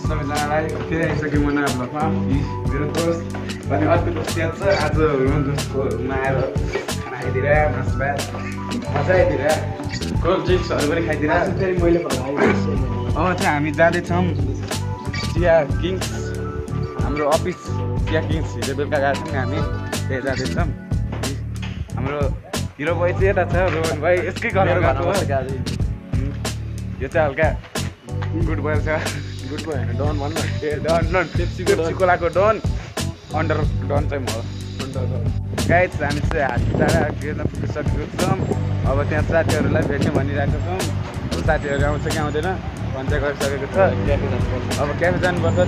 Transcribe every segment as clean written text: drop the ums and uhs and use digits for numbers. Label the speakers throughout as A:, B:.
A: सबैजनालाई फेरि आइसक्यो म नयाँ ब्लगमा मेरो दोस्त अनि अर्को दोस्त यहाँ छ आज दोस्तको रुममा आएर खाना खाइदिएर मासु भात मजा आइदिएर कोल्ड ड्रिङ्क्सहरू पनि खाइदिएर फेरि मैले चाहिँ हामी जाँदैछौँ चिया किङ्स हाम्रो अफिस चिया किङ्स हिजो बेलुका गएको छौँ हामी त्यही जाँदैछौँ हाम्रो हिरो भाइ चाहिँ यता छ रोहन भाइ यसकै घर गएको हो यो चाहिँ हल्का गुड बोय छ गुड बोय होइन डन भन्नु ए डन पेप्सी कोलाको डन अन्डर डन चाहिँ म हो गाइज हामी चाहिँ हात डाँडा गेर्न पुगिसकेको छौँ अब त्यहाँ साथीहरूलाई भेट्ने भनिरहेको छौँ अब साथीहरू आउँछ कि आउँदैन भन्छ गरिसकेको छ अब क्याफे जानुपर्छ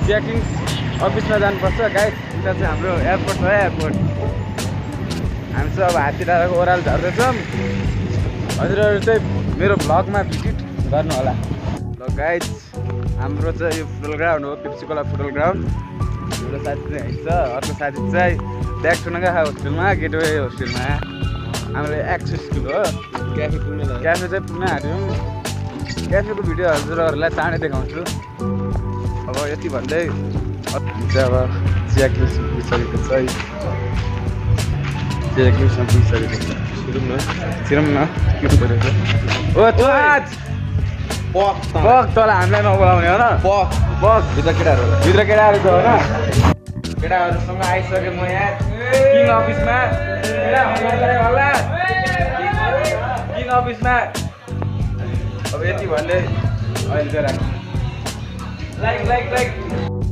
A: चिया किङ्स अफिसमा जानुपर्छ गाइज उता चाहिँ हाम्रो एयरपोर्ट छ एयरपोर्ट हामी चाहिँ अब हात्ती डाँडाको ओह्रालो झर्दैछौँ हजुरहरू चाहिँ मेरो भ्लगमा भिजिट गर्नु होला ल गाइज हाम्रो चाहिँ यो फुटबल ग्राउन्ड हो पेप्सी कोला फुटबल ग्राउन्ड हाम्रो साथी चाहिँ हिँड्छ अर्को साथी चाहिँ ब्याक टुनगा होस्टेलमा गेटवे होस्टेलमा हाम्रो एक्सेस स्कुल हो क्याफे चाहिँ पुग्न आँट्यौँ क्याफेको भिडियो हजुरहरूलाई चाँडै देखाउँछु अब यति भन्दै हामी चाहिँ अब चिया किङ्समा पुगिसकेको छ चिया किङ्समा पुगिसकेको छ छिरौँ न के परेको ओ पक तल हामीलाई नबोलाउने हो न पक भित्र केटाहरू छ हो न केटाहरूसँग आइसकेँ म यहाँ किङ अफिसमा किङ अफिसमा अब यति भन्दै अहिले चाहिँ राख्नु लाइक